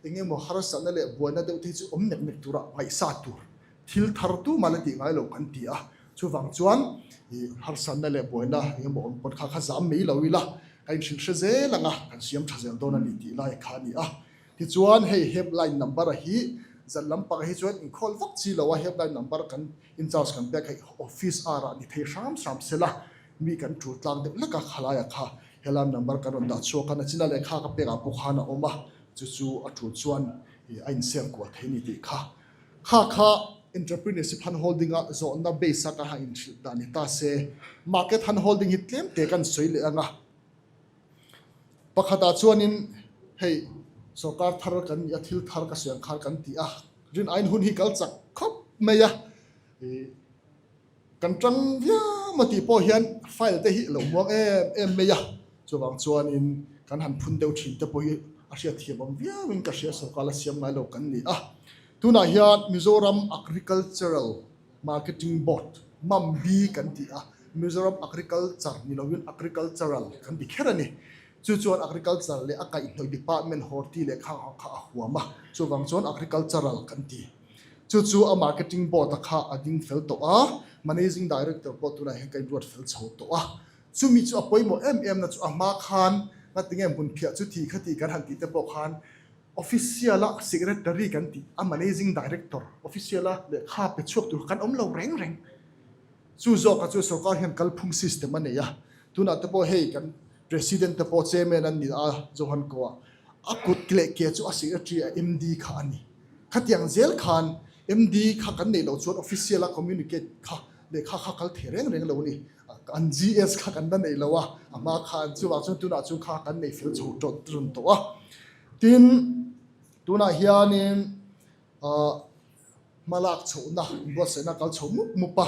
eng emaw harsatna leh buaina deuh te hi chu awm nek nek tura ngaihsa tur thil thar tumah la tih ngai lo kan ti a. Chuvang chuan i harsatna leh buaina eng emaw awm pawn kha kha zam mai lo ila, ka inhrilh hre zel ang a, kan siam tha zel dawn a ni tih lai kha a ni a. Tichuan hei helpline number a hi zan lampang hi chuan inkhawl vak chi lo a, helpline number kan in charge kan pek hei office hour ah ni thei hram hram sela mi kan tul tlang deuh hlek a khalai ah kha helpline number kan rawn dah chhuak a nachina lehkha ka pek ah pawh khan a awm a chu chu a tul chuan ih a insiam kual thei ni tih kha kha kha entrepreneurship hand holding a zawhna base a ka han inhrilh dan ni ta se market hand holding hi tlem te kan sawi leh ang a. Pakhatah chuanin hei sorkar thar kan nih a, thil thar ka siam khar kan ti a, rin aiin hun hi kal chak khawp mai a, ih kan tang viau maw tih pawh hian file te hi a lo muang em em mai a, chuvang chuanin kan han phun deuh thin te pawh hi a hriatthiam awm viauin ka hria sorkar la siam ngai lo kan ni a. Tunah hian Mizoram Agricultural Marketing Board, MAMB, kan ti a, Mizoram Agriculture ni loin Agricultural kan ti kher a ni. Chu chuan Agriculture leh a kaihhnawih Department Horti leh khang ang kha a huam a, chuvang chuan Agricultural kan ti. Chu chu a Marketing Board a kha a ding fel tawh a, Managing Director pawh tunah hian ka inruat fel chho tawh a. Chumi chu a pawimawh em em na chu a hma khan ngatinge hmunphiah chu thi kha tih kan han tih te pawh khan Official a Secretary kan tih a Managing Director official a lehkha pe chhuak tur kan awm lo reng reng. Chu zawkah chuan sorkar hian kalphung system a nei a, tunah te pawh hei kan President te pawh Chairman an ni a Johan Koa a kut leh ke chu a Secretary a MD kha a ni. Khatiang zel khan MD kha kan neih loh chuan official a communicate kha lehkha kha kal thei reng reng lo a ni. An GS kha kan la nei lo a, a hma khan chuvang chuan tunah chuan kha kan nei fel chho tawt run tawh a. Tin, tunah hianin ah hmalak chhohna inbuatsaihna kal chho mup mup a,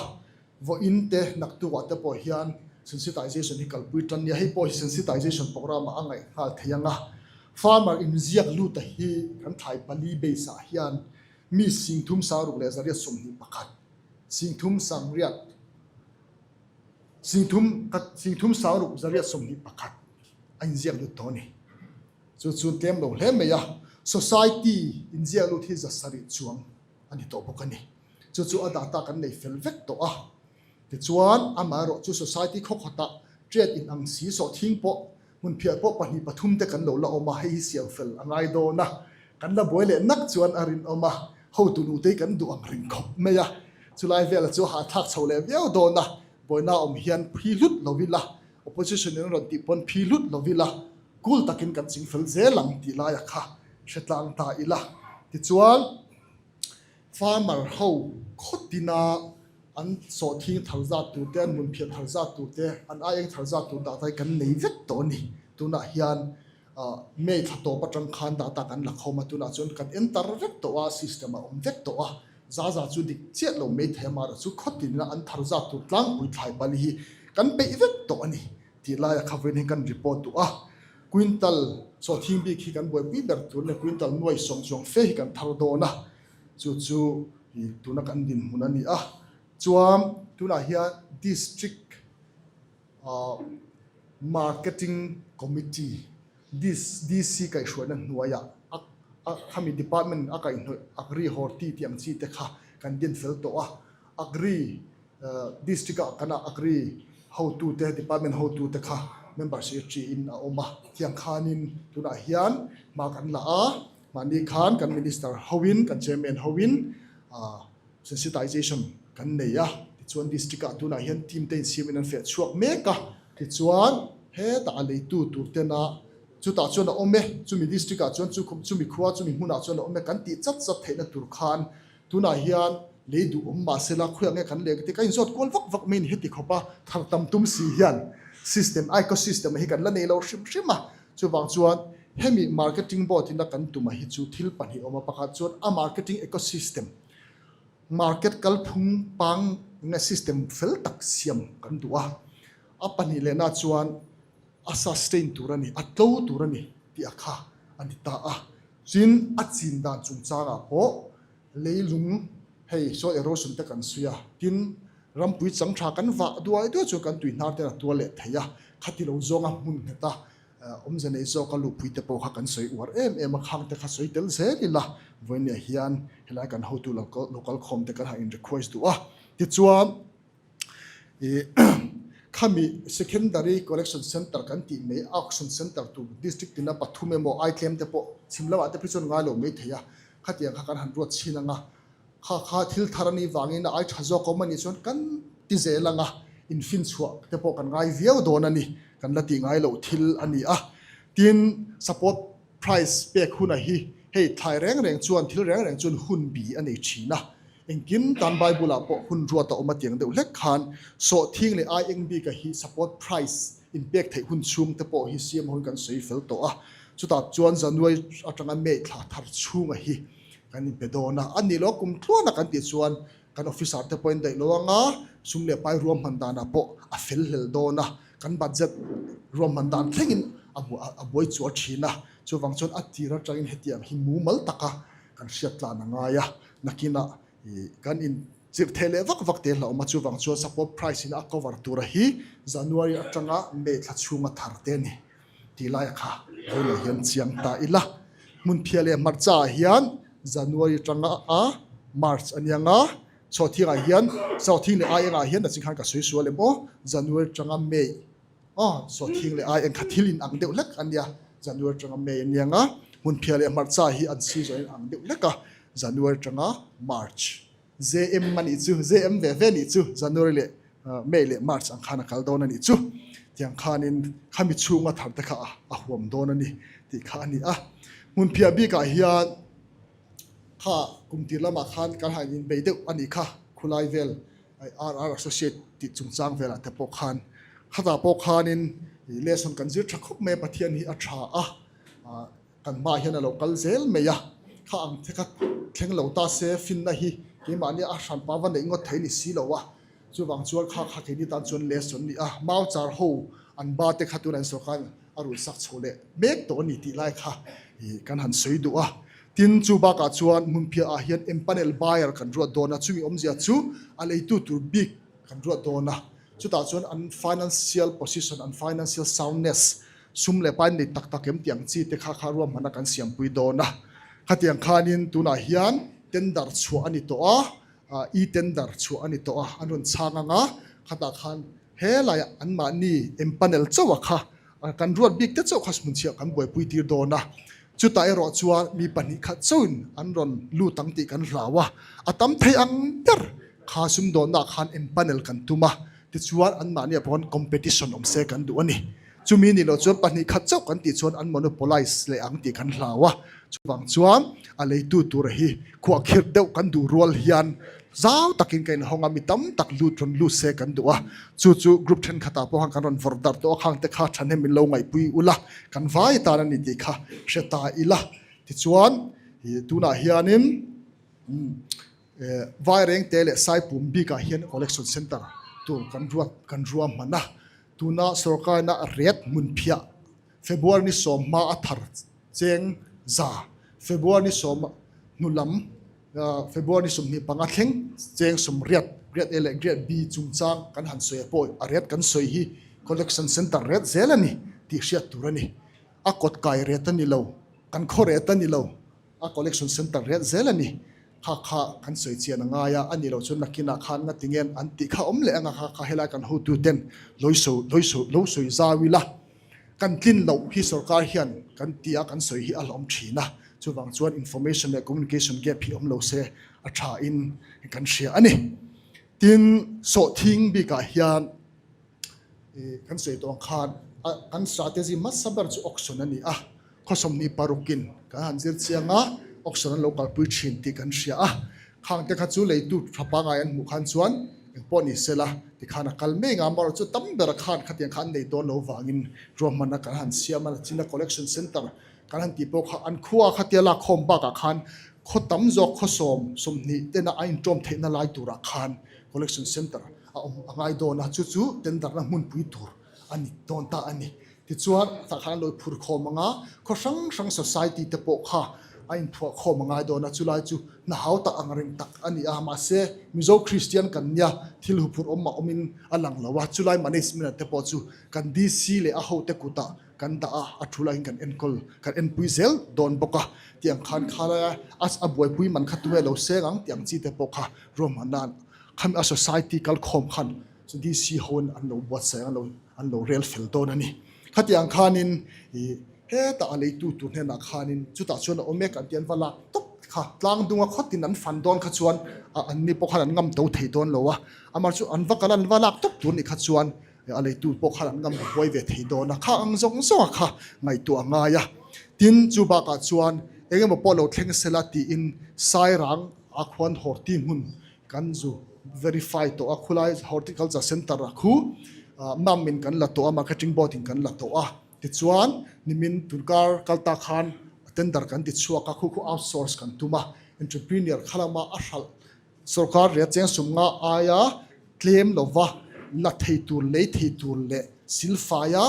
vawiin te naktukah te pawh hian sensitization hi kalpui tan nia, hei pawh hi sensitization program ah a ngaih nghal thei ang a. Farmer inziak luta hi kan thlai pali base ah hian mi 36,821, 36, 30 ka 36,821 a inziak lut tawh a ni. Chu chu tlem lo hle mai a, society inziak lut hi 700 chuang a ni tawh bawk a ni. Chu chu a data kan nei fel vek tawh a. Tichuan, amaherawh chu society khaw khawtah trade in ang si sawhthing pawh hmunphiah pawh pahnih pathum te kan lo la awm a, hei hi siam fel a ngai dawn a, kan la buai leh nak chuan a rinawm a, hotu nute hi kan duh ang reng khawp mai a, chulai velah chu hahthlak chho leh viau dawn a, buaina awm hian phi hlut lo ila, opposition in rawn tih pawn phi hlut lo ila, cool takin kan ching fel zel ang tih laia kha hre tlang ta ila. Tichuan, farmer ho khawtina an sawhthing thar zat tur te, an hmunphiah thar zat tur te, an aieng thar zat tur data hi kan nei vek tawh a ni. Tunah hian May thla tawp atang khan data kan la khawm a, tunah chuan kan enter vek tawh a, system a awm vek tawh a, za za chu dik chiah lo mai thei a, mahra chu khawtina an thar zat tur tlangpui thlai pali hi kan peih vek tawh a ni tih laia kha vawiin hi kan report duh a. Quintal sawhthing bik hi kan buaipui ber tur leh quintal nuai sawm chuang fe hi kan thar dawn a, chu chu tuna kan dinhmun a ni a. Chuan tunah hian District Marketing Committee, DC kaihhruaina hnuaiah a khami department a kaihhnawih Agri Horti tih ang chi te kha kan din fel tawh a. Agri District ah kan ah Agri hotute, department hotute kha member secretary in a awm a. Tiang khanin tunah hian hma kan la a, mahni khan kan minister hoin, kan chairman hoin sensitization kan nei a. Tichuan district ah tunah hian team te insiamin an feh chhuak mek a, tichuan hetah a leitu tur tena chutah chuan a awm e, chumi district ah chuan chu chumi khua chumi hmunah chuan a awm e kan tih chat chat theihna tur khan tunah hian lei duh awm mahsela khawiah nge kan leh ka ti ka inzawt kual vak vak mai a ni heti khawpa thar tam tum si hian system ecosystem hi kan la nei lo hrim hrim a, chuvang chuan hemi marketing board ina kan tum a hi chu thil pahnih awm a pakhat chuan a marketing ecosystem Market kalphung pang nge system fel tak siam kan duh a, a pahnih lehna chuan a sustain tur a ni, a tlo tur a ni tih a kha a ni ta a. Tin, a chin dan chungchangah pawh leilung hei soil erosion te kan sawi a, tin rampui chang tha kan vah duai duai chuan kan tui hnar ten a tual leh thei a, khati lo zawnga hmun nghet a Awmze nei zawka luhpui te pawh kha kan sawi uar em em a, khang te kha sawi tel zel ila, vawinia hian helai kan hotu lo kal khawm te kan han in request duh a. Tichuan ih khami secondary collection centre kan tih mai auction centre tur district tina pathum emaw ai tlem te pawh chhim lamah te phei chuan ngai lo mai thei a, khatiang kha kan han ruat chhin ang a. Kha kha thil thar a nih vangin a ai tha zawk awm a nih chuan kan ti zel ang a, infinchhuah te pawh kan ngai viau dawn a ni, kan la tih ngai loh thil a ni a. Tin, support price pek huna hi hei thlai reng reng chuan thil reng reng chuan hun bi a nei thin a, engkim tan Bible ah pawh hun ruat a awm a tiang deuh hlek khan sawhthing leh ai eng bika hi support price inpek theih hun chhung te pawh hi siam hun kan sawi fel tawh a, chutah chuan January atanga May thla thar chhunga hi Kan inpe dawn a, a nih loh kum tluana kan tih chuan kan officer te pawhin daih lo anga sum leh pai ruahman danah pawh a fel hlel dawn a, kan budget ruahman dan thlengin a a buai chuah thin a, chuvang chuan a tir atangin hetiang hi mumal taka kan hriat tlan a ngai a, nakinah ih kan in chirh theh leh vak vak te hlauhawm a, chuvang chuan support price in a cover tura hi January atanga May thla chhunga thar te a ni. Tih laia kha vawilah hian chiang ta ila. Hmunphiah leh hmarcha ah hian January atanga a March a nia nga, Chhawhthing ah hian Chhawhthing leh Aieng ah hian nachin khan ka sawi sual em aw, January atanga May aw Chhawhthing leh Aieng kha thil in ang deuh hlek a nia, January atanga May a nia nga, Hmunphiah leh hmarcha hi an season in ang deuh hlek a, January atanga March. JM a nih chu, JM ve ve nih chu, January leh May leh March ang khan a kal dawn a nih chu. Tiang khanin khami chhunga thar te kha a huam dawn a ni tih kha a ni a. Hmunphiah bikah hian kha kum tir lamah khan kan han inbei deuh a nih kha, khulai vel RR Associate tih chungchang velah te pawh khan khatah pawh khanin lesson kan zir tha khawp mai a, Pathian hi a tha a. Kan hmaah hian a lo kal zel mai a, kha ang te kha thleng lo ta se finna hi keimahni a hranpa va neih ngawt thei ni si lo a, chuvang chuan kha kha keini tan chuan lesson ni a, mau char ho an ba te kha tunah in sorkar a rul sak chho leh mek tawh a ni tih lai kha ih kan han sawi duh a. Tin, chu bakah chuan hmunphiah ah hian empanel buyer kan ruat dawn a, chumi awmzia chu a leitu tur bik kan ruat dawn a, chutah chuan an financial position, an financial soundness Sum leh pai nei tak tak em tih ang chi te kha kha ruahmanna kan siampui dawn a. Khatiang khanin tunah hian tender chhuah a ni tawh a, e-tender chhuah a ni tawh a, an rawn chhang ang a, khatah khan helaiah anmahni empanel chauh a kha kan ruat bik te chauh kha hmunchhiah kan buaipui tir dawn a. Chutah erawh chuan mi pahnih khat chauhin an rawn lut ang tih kan hlau a, a tam thei ang ber kha sumdawnnaah khan empanel kan tum a, tichuan anmahniah pawh khan competition awm se kan duh a ni. Chumi nih loh chuan pahnih khat chauh kan tih chuan an monopolize leh ang tih kan hlau a, chuvang chuan a leitu tura hi khuahkhirh deuh kan duh rual hian zau takin ka inhawng a, mi tam tak lut rawn lut se kan duh a, chu chu group thenkhatah pawh khan kan rawn vawrh darh tawh a, khang te kha thahnem min lo ngaihpui ula, kan vai tan a ni tih kha hre ta ila. Tichuan tunah hianin Vairengte leh Saipum bikah hian collection centre tur kan ruat kan ruahman a. Tuna sorkarna ret hmunphiah February ni sawm hma a thar cheng za, February ni sawm hnu lam February ni 25 thleng cheng sawmriat Grade A leh Grade B chungchang kan han sawi a pawh a ret kan sawi hi collection centre ret zel a ni tih hriat tur a ni. A kawt kai ret a ni lo, kan khaw ret a ni lo. A collection centre riat zel a ni. Kha kha kan sawi chian a ngai a, a nih loh chuan nakinah khan nga tinge an tih kha awm leh anga kha kha helai kan hotu ten lo sawi lo sawi lo sawi zau ila kan tlin loh hi sorkar hian kan ti a kan sawi hi a hlawm thin a, chuvang chuan information leh communication gap hi awm lo se a tha in kan hria a ni. Tin, sawhthing bikah hian kan sawi tawh ang khan kan strategy hmasa ber chu auction a ni a, khaw 26in kan han zir chiang a, auction an lo kalpui thin tih kan hria a, khang te kha chu leitu tha pangngai an hmuh khan chuan engpawh ni sela tikhan a kal mai anga amaherawhchu tam bera khan khatiang kha an nei dawn lo vangin ruahmanna kan han siam a, China Collection Centre Kan han tih pawh kha an khua khatia lak khawm bakah khan khaw tam zawk khaw sawm 20 tena a inṭawm theihna lai turah khan collection centre a awm a ngai dawn a, chu chu tender na hmunpui tur a ni dawn ta a ni. Tichuan tah khan an lo phur khawm ang a, khaw hrang hrang society te pawh kha a inphuah khawm a ngai dawn a, chulai chu hna hau tak ang reng tak a ni a, mahse Mizo Kristian kan nia thil huphurh awm mah awmin a lang lo a, chulai management te pawh chu kan DC leh a hote kutah kan dah a, a thu laiin kan enkawl, kan enpui zel dawn bawk a, tih ang khan kha laia a a buaipui man kha tunge lo seng ang tih ang chi te pawh kha ruahmanna khami a society kal khawm khan DC ho in an lo buatsaih ang an lo an lo rel fel dawn a ni. Khati ang khanin ih hetah a leitu tur hnenah khanin chutah chuan a awm mek an ti an va lak tawp kha tlang dunga khawtin an fan dawn kha chuan a an ni pawh khan an ngam to thei dawn lo a, amah chu an va kal a an va lak tawp tur nih kha chuan A leitu pawh khan an ngam huai ve thei dawn a, kha ang zawng zawng a kha ngaihtuah a ngai a. Tin, chu bakah chuan eng emaw pawh lo thleng sela tiin Sairang a khuan Horti hmun kan zu verify tawh a, khulai Horticulture Centre a khu mam in kan la tawh a, Marketing Board in kan la tawh a. Tichuan, nimin tunkar kalta khan tender kan ti chhuak a, khu khu outsource kan tum a, entrepreneur kha lama a hralh Sorkar riat cheng sum nga aia tlem lova la thei tur, lei thei tur leh silfaia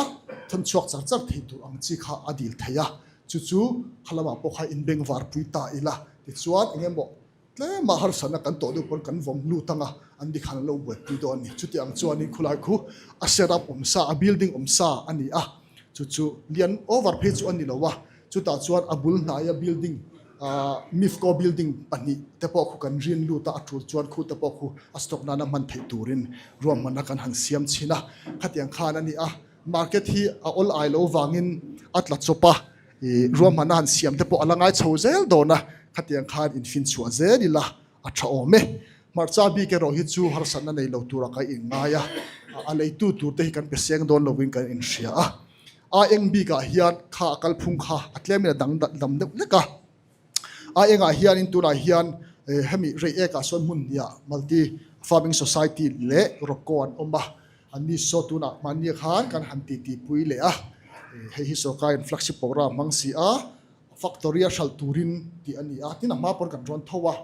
thawn chhuak char char thei tur ang chi kha a dil thei a. Chu chu kha lamah pawh kha inbengvar pui ta ila. Tichuan eng emaw tlema harsatna kan tawh deuh pawn kan vawm lut anga an ni khan an lo buaipui dawn a ni. Chuti ang chuanin khulai khu a set up awm sa, a building awm sa a ni a. Chu chu lian over phei chu a ni lo a. Chutah chuan a bul hnaia building MIFCO building 2 te pawh khu kan rin lut a, a tul chuan khu te pawh khu a stock nana hman theih turin ruahmanna kan han siam chhin a. Khatiang khan a ni a, market hi a awl ai lo vangin a tla chawp a, ruahmanna han siam te pawh a la ngai chho zel dawn a, khatiang khan infinchhuah zel ila a tha awm e. Hmarcha bik erawh hi chu harsatna nei lo tura ka inngai a, a leitu tur te hi kan pe seng dawn lovin kan inhria a. A eng bikah hian kha a kalphung kha a tlemin a dang dam deuh hlek a. A engah hianin tunah hian hemi rei ekah sawn hmun hniah Multi Farming Society leh Ropco an awm a. Anni saw tunah hmanni khan kan han titi pui leh a. Hei hi sorkarin flagship program hmang si a, factory a hralh turin tih a ni a. Tin a hma pawn kan rawn tho a,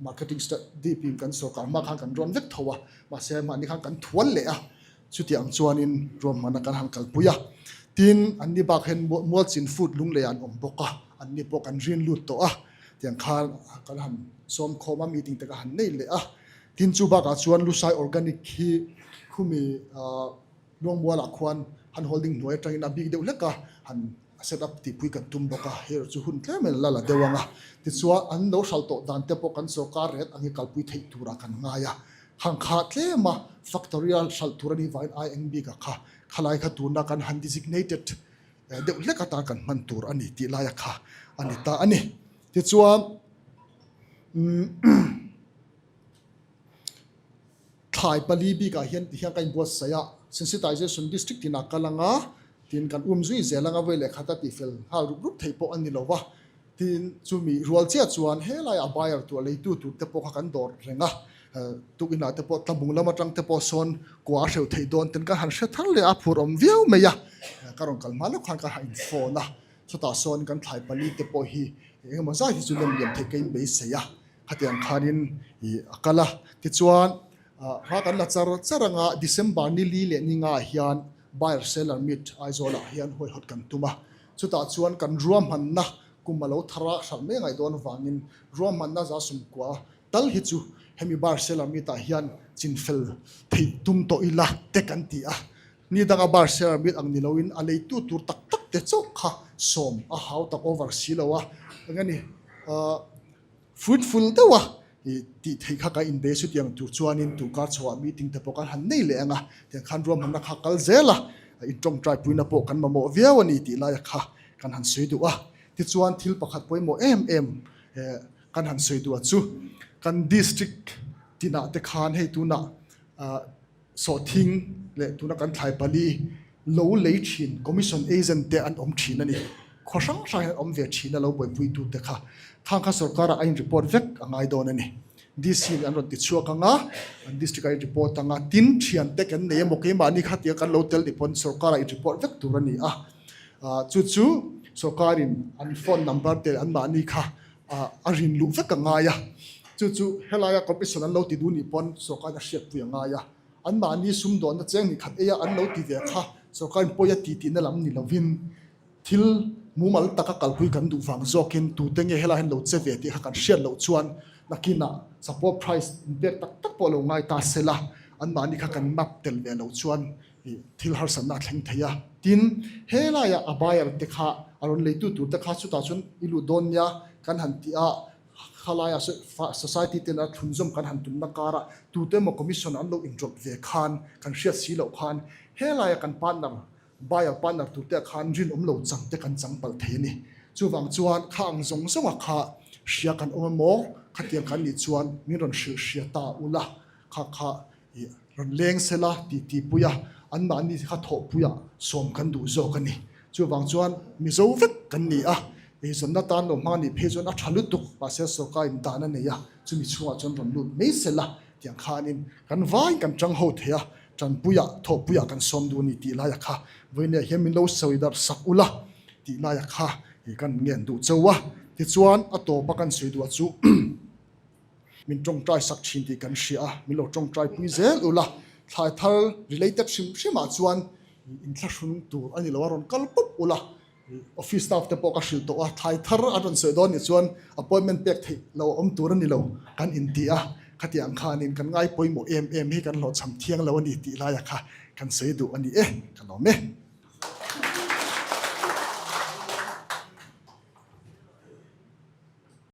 marketing strategy pin kan sorkar hma khan kan rawn vek tho a. Mahse mahni khan kan thual leh a. Chuti ang chuanin ruahmanna kan han kalpui a, tin anni bak hian Mualchin Food lunglei an awm bawk a, anni pawh kan rin lut tawh a, tiang khan kan han sawm khawm a, meeting te ka han nei leh a. Tin chu bakah chuan Lusai Organic hi khumi Luangmualah khuan han holding hnuai atangin a bik deuh hlek a, han set up tihpui kan tum bawk a, hei erawh chu hun tlem in la la deuh ang a. Tichuan an lo hralh tawh dan te pawh kan sorkar ret ang hi kalpui theih turah kan ngai a. Hang kha tlem a factory a hralh tur a nih vangin ai eng bik a kha khalai kha tuna kan han designated deuh hlek atan kan hman tur a ni tih laia kha a ni ta a ni. Tichuan thlai pali bikah hian tihian ka inbuatsaih a, sensitization district tinah kal anga tin kan um zui zel anga vawi leh khat a tihfel nghal rup rup theih pawh a ni lo va. Tin, chumi rual chiah chuan helaiah buyer tur a leitu tur te pawh kha kan dawr reng a, tukinah te pawh tlabung lam atang te pawh sawn kua a hreuh theih dawn ten ka han hre thar leh a, phur awm viau mai a, ka rawn kal hma lawk khan ka han in phone a, chutah sawn kan thlai pali te pawh hi engemaw zat hi chu lem liam theih ka in beisei a, khatiang khanin ih a kal a, tichuan hma kan la char char anga December ni li leh ni nga ah hian buyer seller meet Aizawl ah hian huaihawt kan tum a. Chutah chuan kan ruahmanna kum a lo thar a, hralh mai ngaih dawn avangin ruahmanna za 90 tal hi chu hemi bar seller meet-ah hian chinfel theih tum tawh ila te kan ti a. Ni danga bar seller meet ang ni loin a leitu tur tak tak te chauh kha sawm a hau tak over si lo a, eng a ni ahh. Fruitful deuh a tih theih kha ka inbe chutiang tur chuanin tunkar chhoah meeting te pawh kan han nei leh ang a, tiang khan ruahmanna kha kal zel a, intawngtai puina pawh kan mamawh viau a ni tih laia kha kan han sawi duh a. Tichuan thil pakhat pawimawh em em kan han sawi duh a chu kan district. tinah te khan hei tunah sawhthing leh tuna kan thlai pali lo lei thin commission agent te an awm thin a ni. Khaw hrang hrang hian an awm ve thin a lo buaipuitu te kha. Khang kha sorkarah a in report vek a ngai dawn a ni. DC in an rawn ti chhuak ang a, an district ah in report ang a, tin thian te kan nei emaw keimahni kha tia kan lo tel ni pawn sorkarah in report vek tur a ni a. Chu chu sorkarin an phone number te anmahni kha a rin luh vek a ngai a, chu chu helaia commission an lo ti duh nih pawn sorkarin a hriatpui a ngai a, anmahni sumdawnna cheng ni khat eia an lo ti ve kha sorkarin pawi a ti tihna lam ni lovin thil mumal taka kalpui kan duh vang zawkin tute nge helai hian lo che ve tih kha kan hriat loh chuan nakinah support price inpek tak tak pawh lo ngai ta se la, anmahni kha kan map tel ve loh chuan Ih thil harsatna a thleng thei a, tin helaiah a buyer te kha a rawn leitu tur te kha chutah chuan i lut dawn nia kan han tih a, khalaia society ten a thlunzawm kan han tumna karah tute emaw commission an lo inrawlh ve khan kan hriat si loh khan helaia kan partner buyer partner tur te ah khan rinawm lo chang te kan chang palh thei a ni. Chuvang chuan kha ang zawng zawnga kha hria kan awm emaw khatiang kan nih chuan min rawn hrilh hria ta ula kha kha Ih rawn leng sela tih tihpui a, anmahni kha thawhpuia sawm kan duh zawk a ni. Chuvang chuan Mizo vek kan ni a, eizawnna tan lo hma nih phei chuan a tha lutuk, mahse sorkarin dan a nei a, chumi chhungah chuan rawn lut mai sela tiang khanin kan vain kan tang ho thei a, tanpuia thawhpuia kan sawm duh a ni tih laia kha vawinia hian min lo sawi darh sak ula tih laia kha ih kan ngen duh chauh a. Tichuan a tawpa kan sawi duh ah chu. Min tawngtai sak thin tih kan hria a, min lo tawngtai pui zel ula, thlai thar related hrim hrim ah chuan inthlahrun tur a ni lo a, rawn kal pawp ula, office staff te pawh ka hrilh tawh a, thlai thar an rawn sawi dawn nih chuan appointment pek theih lo a awm tur a ni lo kan inti a, khatiang khanin kan ngai pawimawh em em hi kan hlawhchham thiang lo a ni tih laia kha kan sawi duh a ni e, ka lawm e.